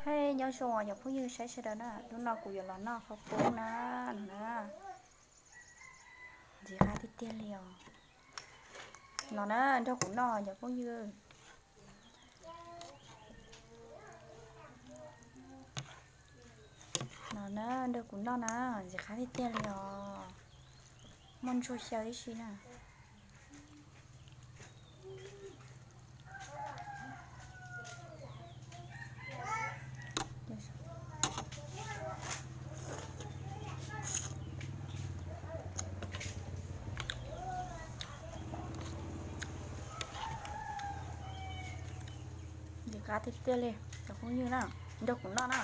Hej, nyob zoo os cov phooj ywg saib sawv daws na, hnub no kuv yuav los noj qhov qub na, no na, ntxim qab tiag tiag li os. No na, nrog kuv noj cov phooj ywg. No na, nrog kuv noj na, ntxim qab tiag tiag li os. Muaj ntsuag xyaw tib si na. Ntxim qab tiag tiag li cov phooj ywg na, nrog kuv noj na.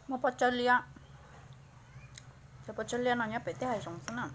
Muaj pob tsawb liab, cov pob tsawb liab no nyob pem tej hav zoov xwb na.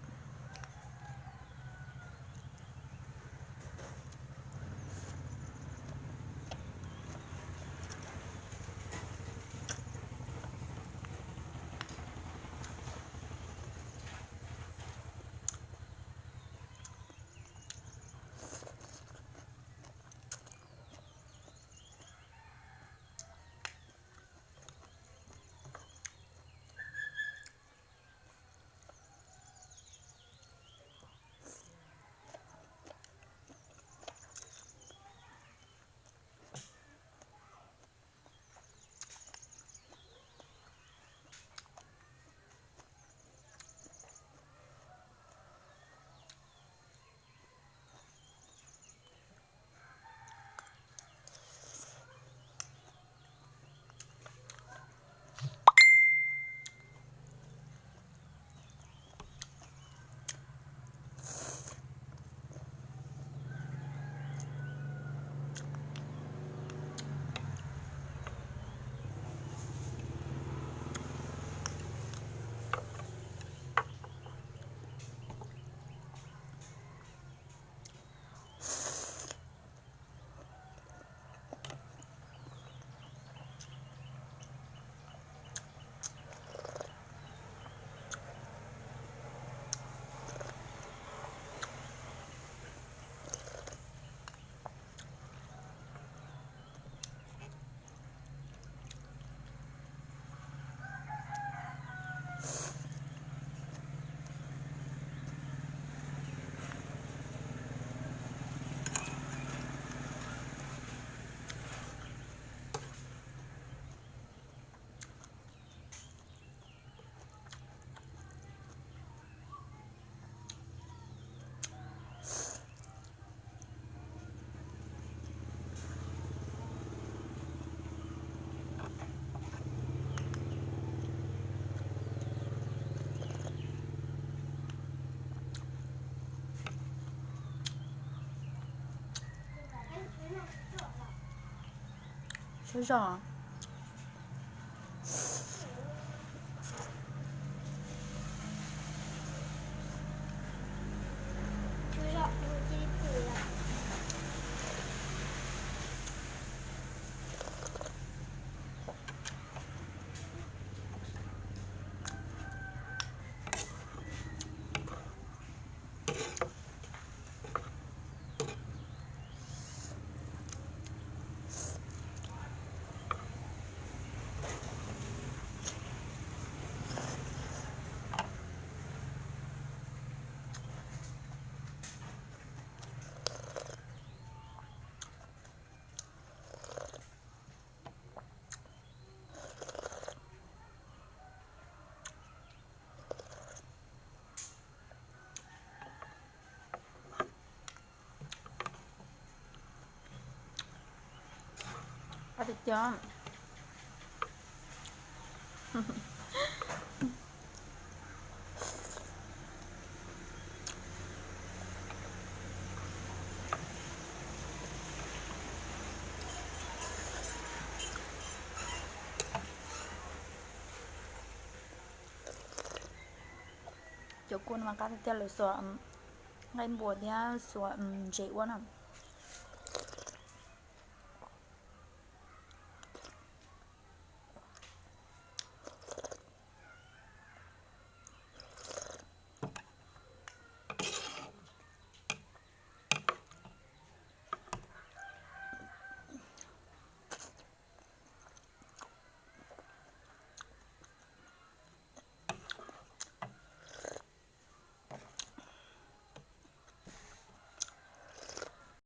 Sub zog. Cov Cov kua no mas qab tiag tiag, lawv xuas nqaij npua thiab xuas ntses ua na.